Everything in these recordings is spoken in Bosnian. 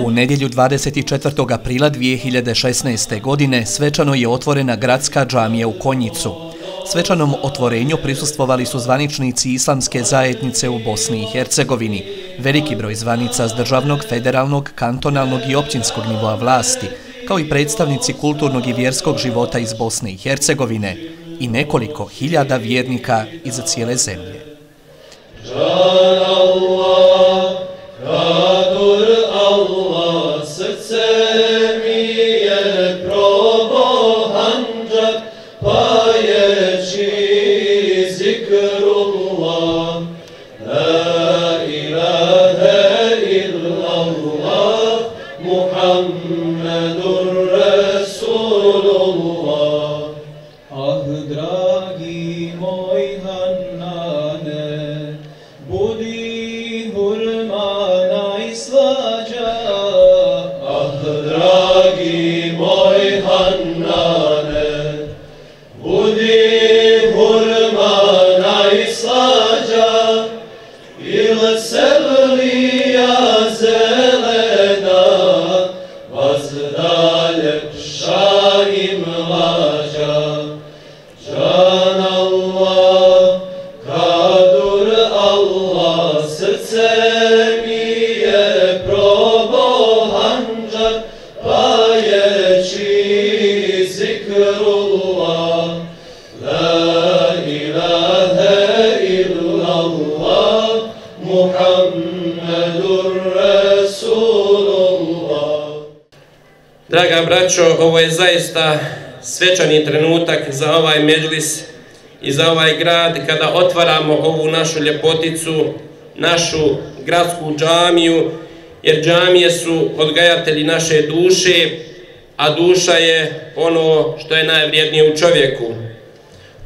U nedjelju 24. aprila 2016. godine svečano je otvorena gradska džamija u Konjicu. Svečanom otvorenju prisustvovali su zvaničnici islamske zajednice u Bosni i Hercegovini, veliki broj zvanica s državnog, federalnog, kantonalnog i općinskog nivoa vlasti, kao i predstavnici kulturnog i vjerskog života iz Bosne i Hercegovine i nekoliko hiljada vjernika iz cijele zemlje. Draga braćo, ovo je zaista svečani trenutak za ovaj medžlis i za ovaj grad kada otvaramo ovu našu ljepoticu, našu gradsku džamiju, jer džamije su odgajatelji naše duše, a duša je ono što je najvrijednije u čovjeku.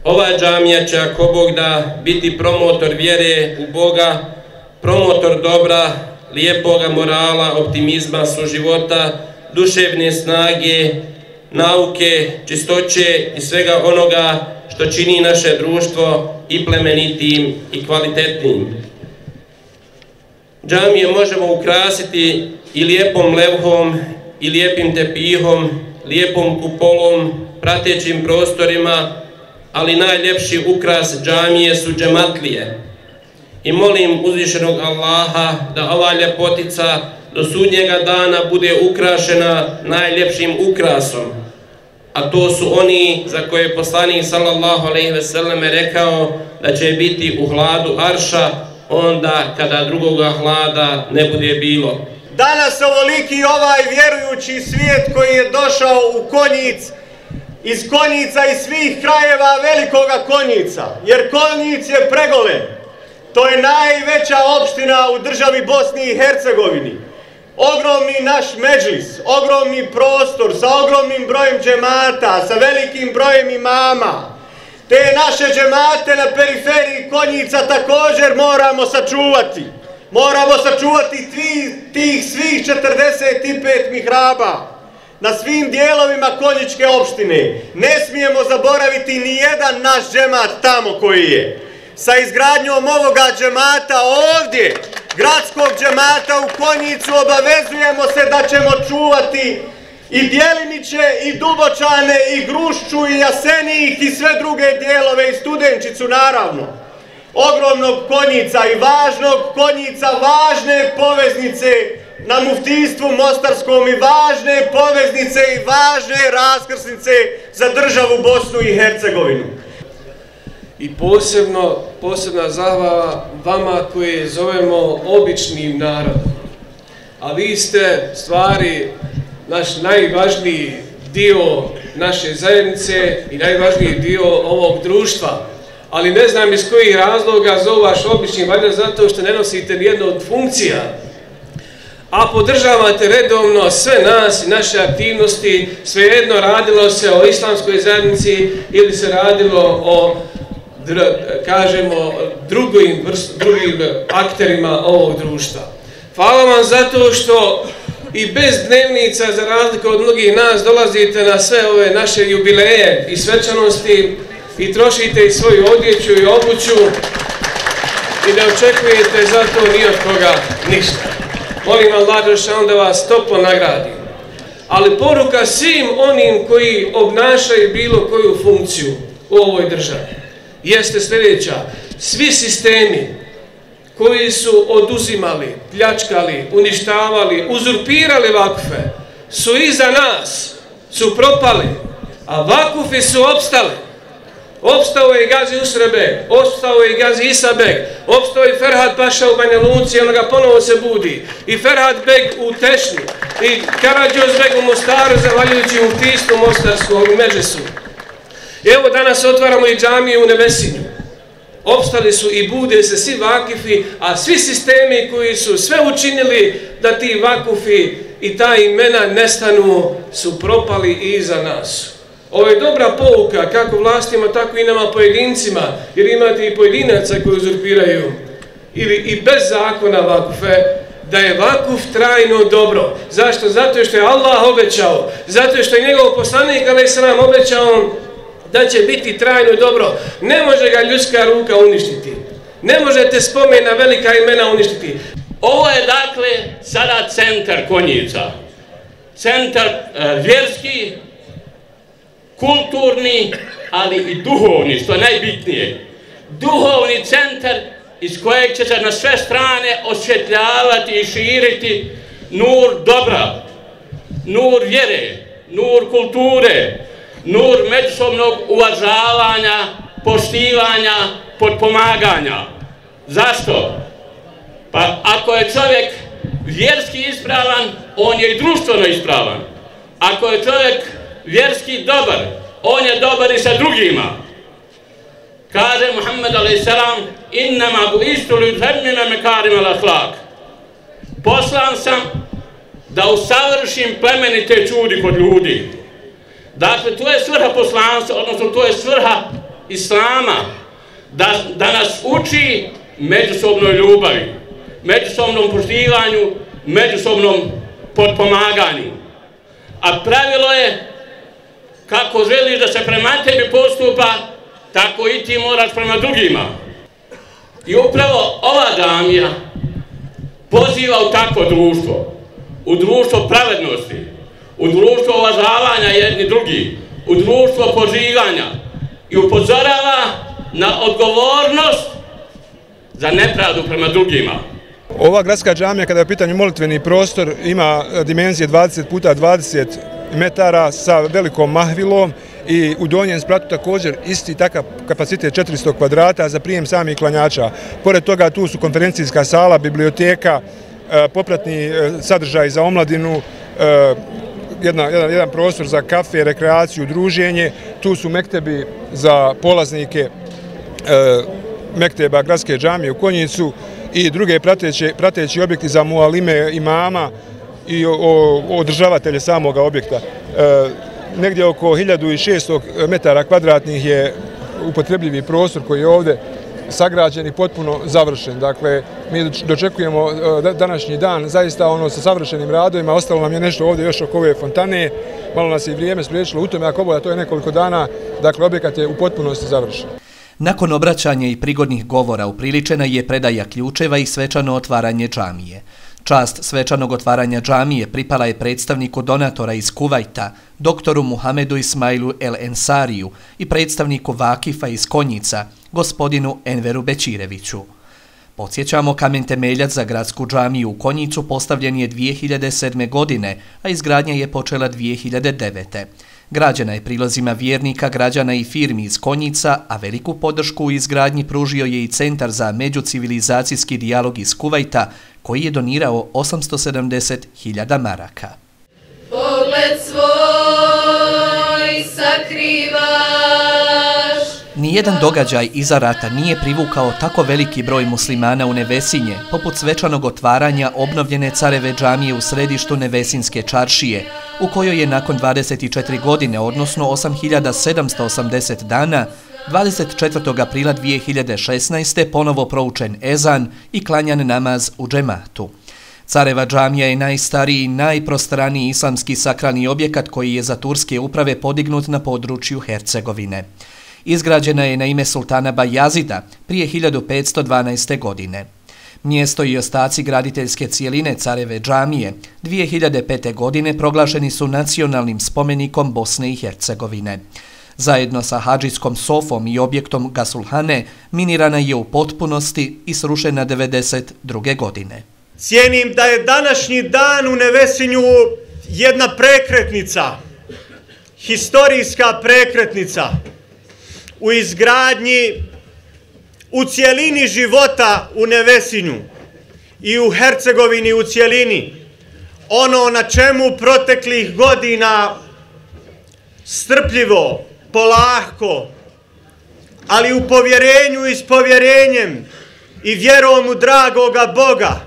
Ova džamija će, ako Bog da, biti promotor vjere u Boga, promotor dobra, lijepoga morala, optimizma, suživota, duševne snage, nauke, čistoće i svega onoga što čini naše društvo i plemenitim i kvalitetnim. Džamije možemo ukrasiti i lijepom levhom, i lijepim tepihom, lijepom kupolom, pratećim prostorima, ali najljepši ukras džamije su džematlije. I molim uzvišenog Allaha da ova ljepotica do sudnjega dana bude ukrašena najljepšim ukrasom, a to su oni za koje je poslanik sallallahu alejhi ve selleme rekao da će biti u hladu arša onda kada drugoga hlada ne bude bilo. Danas ovoliki ovaj vjerujući svijet koji je došao u Konjic, iz Konjica i svih krajeva velikoga Konjica, jer Konjic je pregolen. To je najveća opština u državi Bosni i Hercegovini. Ogromni naš medžlis, ogromni prostor sa ogromnim brojem džemata, sa velikim brojem imama. Te naše džemate na periferiji Konjica također moramo sačuvati. Moramo sačuvati tih svih 45 mihraba na svim dijelovima Konjičke opštine. Ne smijemo zaboraviti ni jedan naš džemat tamo koji je. Sa izgradnjom ovoga džemata ovdje, gradskog džemata u Konjicu, obavezujemo se da ćemo čuvati i Djeliniće, i Dubočane, i Grušću, i Jasenik, i sve druge dijelove, i Studenčicu naravno. Ogromnog Konjica i važnog Konjica, važne poveznice na muftijstvu mostarskom i važne poveznice i važne raskrsnice za državu Bosnu i Hercegovinu. I posebna zahvala vama koje zovemo običnim narodom. A vi ste stvari naš najvažniji dio naše zajednice i najvažniji dio ovog društva. Ali ne znam iz kojih razloga zovu vaš obični, valjda zato što ne nosite nijednu od funkcija. A podržavate redovno sve nas i naše aktivnosti, svejedno radilo se o islamskoj zajednici ili se radilo o kažemo drugim akterima ovog društva. Hvala vam zato što i bez dnevnica, za razliku od mnogih nas, dolazite na sve ove naše jubileje i svečanosti i trošite i svoju odjeću i obuću i ne očekujete za to ni od koga ništa. Molim Allah da vas toplo nagradi. Ali poruka svim onim koji obnašaju bilo koju funkciju u ovoj državi jeste sljedeća. Svi sistemi koji su oduzimali, pljačkali, uništavali, uzurpirali vakfe su iza nas, su propali, a vakufi su opstali. Opstao je i Gazi Usrebek, opstao je i Gazi Isabek, opstao je i Ferhat Paša u Banja Luci, onoga ponovo se budi, i Ferhat Beg u Tešnju, i Karađoz Beg u Mostaru, zahvaljujući muftijstvu mostarskom i Medžesu. Evo danas otvaramo i džamiju u Nevesinju. Opstali su i bude se svi vakifi, a svi sistemi koji su sve učinili da ti vakufi i ta imena nestanu su propali i iza nas. Ovo je dobra pouka kako vlastima, tako i nama pojedincima, jer imate i pojedinaca koji uzurpiraju ili i bez zakona vakufe, da je vakuf trajno dobro. Zašto? Zato što je Allah obećao, zato što je njegov poslanik a.s. obećao da će biti trajno dobro. Ne može ga ljudska ruka uništiti. Ne možete spomena velika imena uništiti. Ovo je dakle sada centar Konjica. Centar vjerski, kulturni, ali i duhovni, što je najbitnije. Duhovni centar iz kojeg će se na sve strane osvjetljavati i širiti nur dobra, nur vjere, nur kulture, nur međusobnog uvažavanja, poštivanja, potpomaganja. Zašto? Pa ako je čovjek vjerski ispravan, on je i društveno ispravan. Ako je čovjek vjerski dobar, on je dobar i sa drugima. Kaže Muhammed a.s. Innama bu'istu li'utammima mekarim al-ahlak. Poslan sam da usavršim plemenite čudi kod ljudi. Dakle, to je svrha poslanstva, odnosno to je svrha Islama, da nas uči međusobnoj ljubavi, međusobnom poštivanju, međusobnom potpomaganju. A pravilo je, kako želiš da se prema tebi postupa, tako i ti moraš prema drugima. I upravo ova džamija poziva u takvo društvo, u društvo pravednosti, u društvo uvažavanja jedni drugi, u društvo pozivanja i upozorava na odgovornost za nepravdu prema drugima. Ova gradska džamija, kada je u pitanju molitveni prostor, ima dimenzije 20 puta 20 metara sa velikom mahvilom i u donjem spratu također isti takav kapacitet 400 kvadrata za prijem samih klanjača. Pored toga tu su konferencijska sala, biblioteka, popratni sadržaj za omladinu, jedan prostor za kafe, rekreaciju, druženje. Tu su mektebi za polaznike mekteba gradske džamije u Konjicu i druge prateći objekti za mualime, imama i održavatelje samoga objekta. Negdje oko 1600 metara kvadratnih je upotrebljivi prostor koji je ovdje sagrađen i potpuno završen. Dakle, mi dočekujemo današnji dan zaista sa savršenim radovima. Ostalo nam je nešto ovdje još oko ove fontane. Malo nas je i vrijeme spriječilo u tome, ako boja, to je nekoliko dana. Dakle, objekat je u potpunosti završen. Nakon obraćanja i prigodnih govora upriličena je predaja ključeva i svečano otvaranje džamije. Čast svečanog otvaranja džamije pripala je predstavniku donatora iz Kuvajta, doktoru Muhamedu Ismailu El Ensariju i predstavniku Vakifa iz Konjica, gospodinu Enveru Bećireviću. Podsjećamo, kamen temeljac za gradsku džamiju u Konjicu postavljen je 2007. godine, a izgradnja je počela 2009. Građena je prilozima vjernika, građana i firmi iz Konjica, a veliku podršku u izgradnji pružio je i Centar za međucivilizacijski dijalog iz Kuvajta, koji je donirao 870.000 maraka. Pogled svoj sakrivaš. Nijedan događaj iza rata nije privukao tako veliki broj muslimana u Nevesinje, poput svečanog otvaranja obnovljene Careve džamije u središtu Nevesinske čaršije, u kojoj je nakon 24 godine, odnosno 8780 dana, 24. aprila 2016. ponovo proučen ezan i klanjan namaz u džematu. Careva džamija je najstariji i najprostraniji islamski sakralni objekat koji je za turske uprave podignut na području Hercegovine. Izgrađena je na ime sultana Bajazida prije 1512. godine. Mjesto i ostaci graditeljske cijeline Careve džamije 2005. godine proglašeni su nacionalnim spomenikom Bosne i Hercegovine. Zajedno sa hadžijskom sofom i objektom Gasulhane minirana je u potpunosti i srušena 1992. godine. Cijenim da je današnji dan u Nevesinju jedna prekretnica, historijska prekretnica u izgradnji, u cijelini života u Nevesinju i u Hercegovini u cijelini. Ono na čemu proteklih godina strpljivo, polako, ali u povjerenju i s povjerenjem i vjerom u dragoga Boga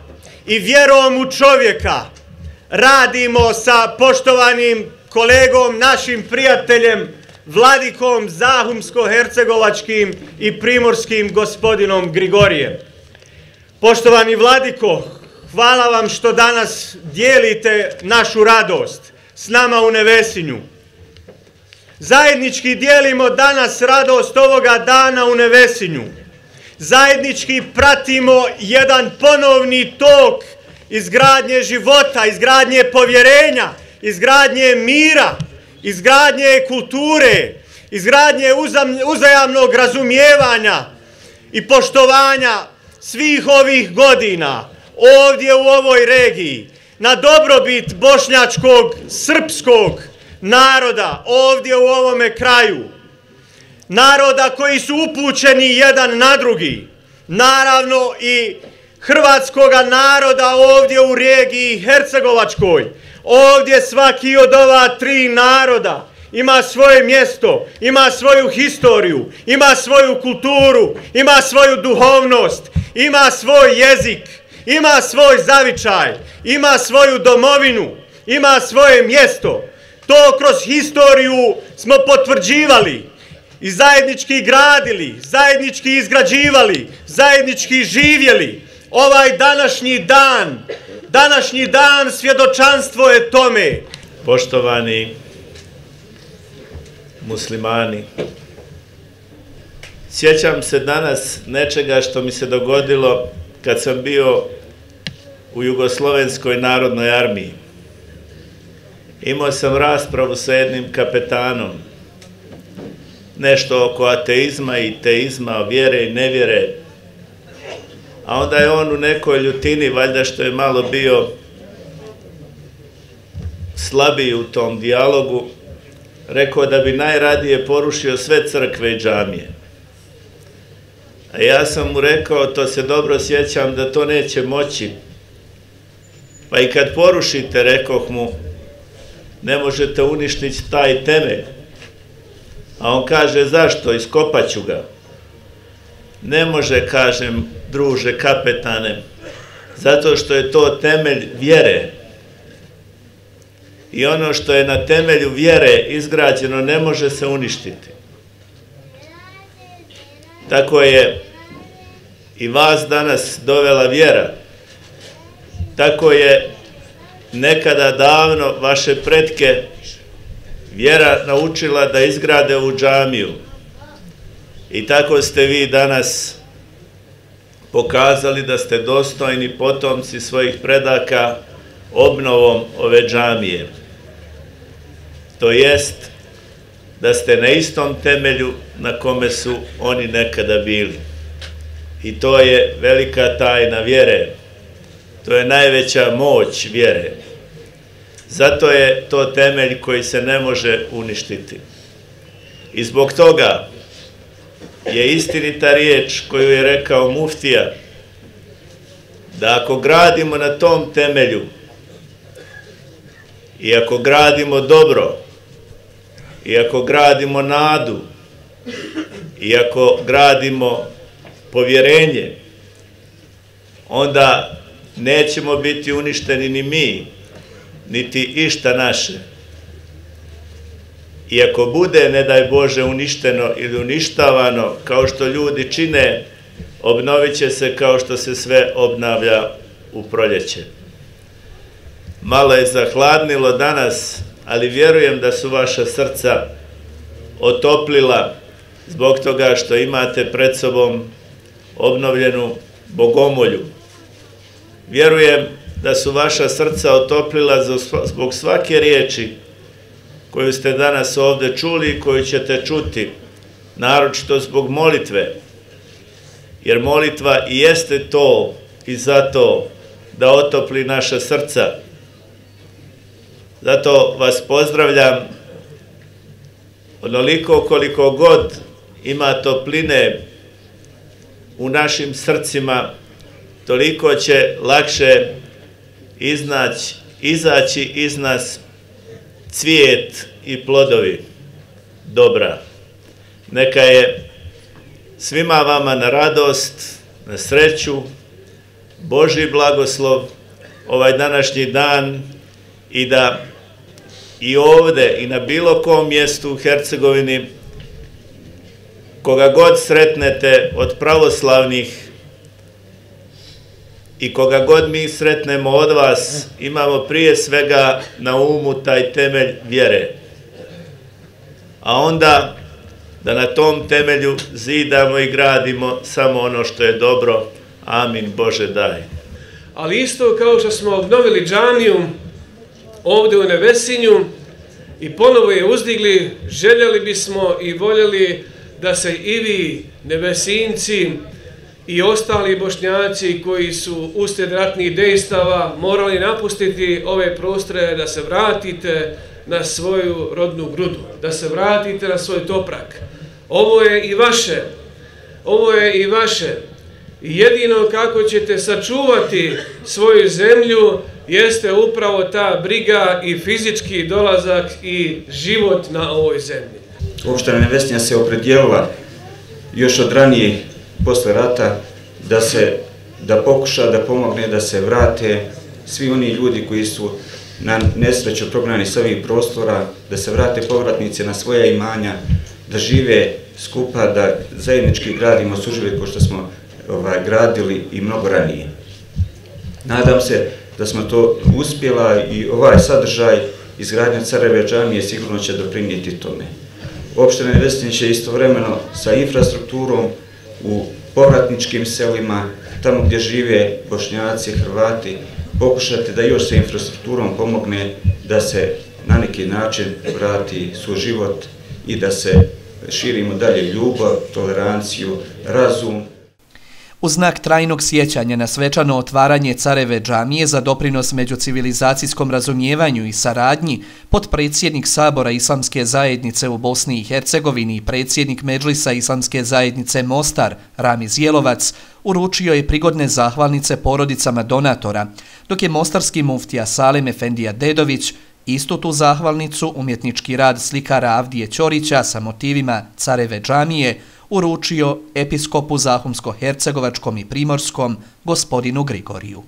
i vjerom u čovjeka radimo sa poštovanim kolegom, našim prijateljem, vladikom Zahumsko-hercegovačkim i primorskim gospodinom Grigorijem. Poštovani vladiko, hvala vam što danas dijelite našu radost s nama u Nevesinju. Zajednički dijelimo danas radost ovoga dana u Nevesinju. Zajednički pratimo jedan ponovni tok izgradnje života, izgradnje povjerenja, izgradnje mira, izgradnje kulture, izgradnje uzajamnog razumijevanja i poštovanja svih ovih godina ovdje u ovoj regiji na dobrobit bošnjačkog, srpskog naroda ovdje u ovome kraju. Naroda koji su upućeni jedan na drugi, naravno i hrvatskoga naroda ovdje u regiji Hercegovačkoj. Ovdje svaki od ova tri naroda ima svoje mjesto, ima svoju historiju, ima svoju kulturu, ima svoju duhovnost, ima svoj jezik, ima svoj zavičaj, ima svoju domovinu, ima svoje mjesto. To kroz historiju smo potvrđivali i zajednički gradili, zajednički izgrađivali, zajednički živjeli. Ovaj današnji dan svjedočanstvo je tome. Poštovani muslimani, sjećam se danas nečega što mi se dogodilo kad sam bio u Jugoslovenskoj narodnoj armiji. Imao sam raspravu sa jednim kapetanom, nešto oko ateizma i teizma, vjere i nevjere, a onda je on u nekoj ljutini, valjda što je malo bio slabiji u tom dijalogu, rekao da bi najradije porušio sve crkve i džamije. A ja sam mu rekao, to se dobro sjećam, da to neće moći. Pa i kad porušite, rekoh mu, ne možete uništiti taj temelj. A on kaže, zašto? Iskopaću ga. Ne može, kažem, druže kapetane, zato što je to temelj vjere. I ono što je na temelju vjere izgrađeno ne može se uništiti. Tako je i vas danas dovela vjera. Tako je nekada davno vaše pretke vjera naučila da izgrade ovu džamiju. I tako ste vi danas pokazali da ste dostojni potomci svojih predaka obnovom ove džamije. To jest da ste na istom temelju na kome su oni nekada bili. I to je velika tajna vjere. To je najveća moć vjere. Zato je to temelj koji se ne može uništiti. I zbog toga je istinita riječ koju je rekao muftija, da ako gradimo na tom temelju i ako gradimo dobro, i ako gradimo nadu, i ako gradimo povjerenje, onda nećemo biti uništeni ni mi, niti išta naše. I ako bude, ne daj Bože, uništeno ili uništavano, kao što ljudi čine, obnovit će se kao što se sve obnavlja u proljeće. Malo je zahladnilo danas, ali vjerujem da su vaša srca otoplila zbog toga što imate pred sobom obnovljenu bogomolju. Vjerujem da su vaša srca otoplila zbog svake riječi koju ste danas ovdje čuli i koju ćete čuti, naročito zbog molitve, jer molitva i jeste to i zato da otopli naša srca. Zato vas pozdravljam, onoliko koliko god ima topline u našim srcima, toliko će lakše izaći iz nas cvijet i plodovi dobra. Neka je svima vama na radost, na sreću, Božji blagoslov ovaj današnji dan i da i ovdje i na bilo kom mjestu u Hercegovini koga god sretnete od pravoslavnih i koga god mi sretnemo od vas, imamo prije svega na umu taj temelj vjere. A onda da na tom temelju zidamo i gradimo samo ono što je dobro. Amin, Bože daj. Ali isto kao što smo obnovili džamiju ovdje u Nevesinju i ponovo je uzdigli, željeli bismo i voljeli da se i vi, Nevesinci, i ostali Bošnjaci koji su uslijed ratnih dejstava morali napustiti ove prostore, da se vratite na svoju rodnu grudu, da se vratite na svoj toprak. Ovo je i vaše, ovo je i vaše. Jedino kako ćete sačuvati svoju zemlju jeste upravo ta briga i fizički dolazak i život na ovoj zemlji. Opština Nevesinja se opredijelila još od ranije, posle rata, da pokuša da pomogne da se vrate svi oni ljudi koji su na nesreću prognani s ovih prostora, da se vrate povratnici na svoja imanja, da žive skupa, da zajednički gradimo suživot kao što smo gradili i mnogo ranije. Nadam se da smo to uspjela i ovaj sadržaj izgradnja Careve džamije sigurno će doprinijeti tome. Opština Nevesinje će istovremeno sa infrastrukturom u povratničkim selima, tamo gdje žive Bošnjaci, Hrvati, pokušati da još sa infrastrukturom pomogne da se na neki način vrati suživot i da se širimo dalje ljubav, toleranciju, razum. U znak trajnog sjećanja na svečano otvaranje Careve džamije za doprinos međucivilizacijskom razumijevanju i saradnji, potpredsjednik Sabora Islamske zajednice u Bosni i Hercegovini i predsjednik Medžlisa Islamske zajednice Mostar, Ramiz Jelovac, uručio je prigodne zahvalnice porodicama donatora, dok je mostarski muftija Salem Efendija Dedović istu tu zahvalnicu, umjetnički rad slikara Avdije Ćorića sa motivima Careve džamije, uručio episkopu Zahumsko-hercegovačkom i primorskom gospodinu Grigoriju.